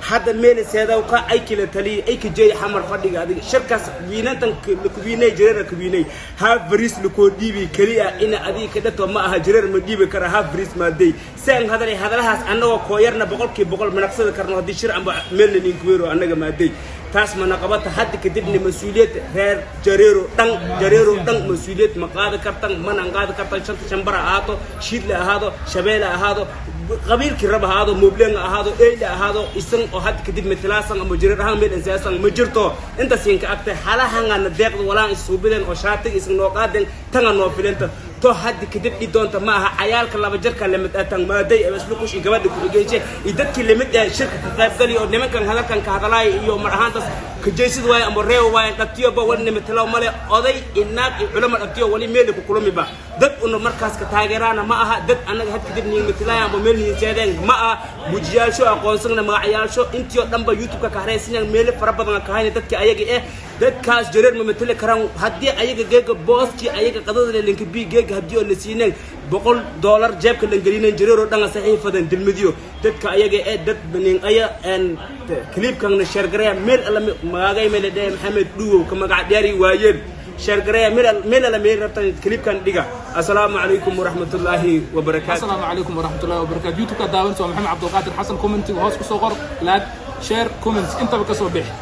Hadda meeliseedaw ka ay kala taliya ay ka jeey Xamar fadhiga adiga shirkaas wiinantan lakuwiinay, Jareer kuwiinay, haaf bariis lakoo dhiibi keliya ina adiga ka dhato ma aha. Jareer ma dhiibi kara haaf bariis maaday saan hadalay. Hadalahaas annagoo kooyarna 100% manaqsada karno haddii shir amba meelna ninkuweero annaga maaday taas mana qabata. Hadda kadibna mas-uuliyad reer Jareero dhan, Jareero dhan mas-uuliyad ma qaadi kartan, mana qaadi kartan. Shanta shambara ahaato, Shiidle ahaado, Shabeele ahaado, qabiilkii rab ahaado, Mobleen ahaado, Eyle ahaado, isan oo hadda kadib mitlaasan ama Jareer ahaan meel insaasan ma jirto. Intaas inka agtay halahangana deeqda walaan isuubideen oo shaatiga isan noo qaadeen tanga noo filenta to hadda kadib dhi doonta ma aha. Cayaalka laba jarka lamid atan maaday ee isla kush gabadha ku xigeyse iyo dadkii lamid ee shirka ka qayb gali oo nimankan hadalkan ka hadalaay iyo mar ahaantaas kajeysid waaye ama reew waaye dhatiyoba wali nimatalow male. Oday inaag iyo culamo dhatiyo wali meel ku kulamiba dad una markaas ka taageeraana ma aha. Dad annaga had kadib niimatilaya ama meel niinseedeen ma aha. Mujiyaalsho aqoonsagna, magacyaalsho intii oo dhanba YouTube-ka ka haraysinan, meelo fara badan ka hayna dadka ayaga eh. Dadkaas Jareer ma matali karaan. Haddii ayaga geega booskii ayaga qadada linka bi geega haddii oo la siineen $100 jeebka lan gelinen, Jareer oo dhan saxiifadan dilmidiyo dadka ayaga ee dad nin aya en clipkan share gareya meel alla magagay meel dhe Maxamed Dhuwow ka magac dheeri waayeen. Share gareya meel meel alla meel rabtan clipkan dhiga. Assalaamu calaykum waraxmatullaahi wabarakaatu. Asalaamu calaykum waraxmatullahi wabarakatu. YouTube-ka daawanaysa waa Maxamed Cabdulqaadir Xasan. Commentiga hoos kusoo qor, like, share, comments intaba ka soo bixi.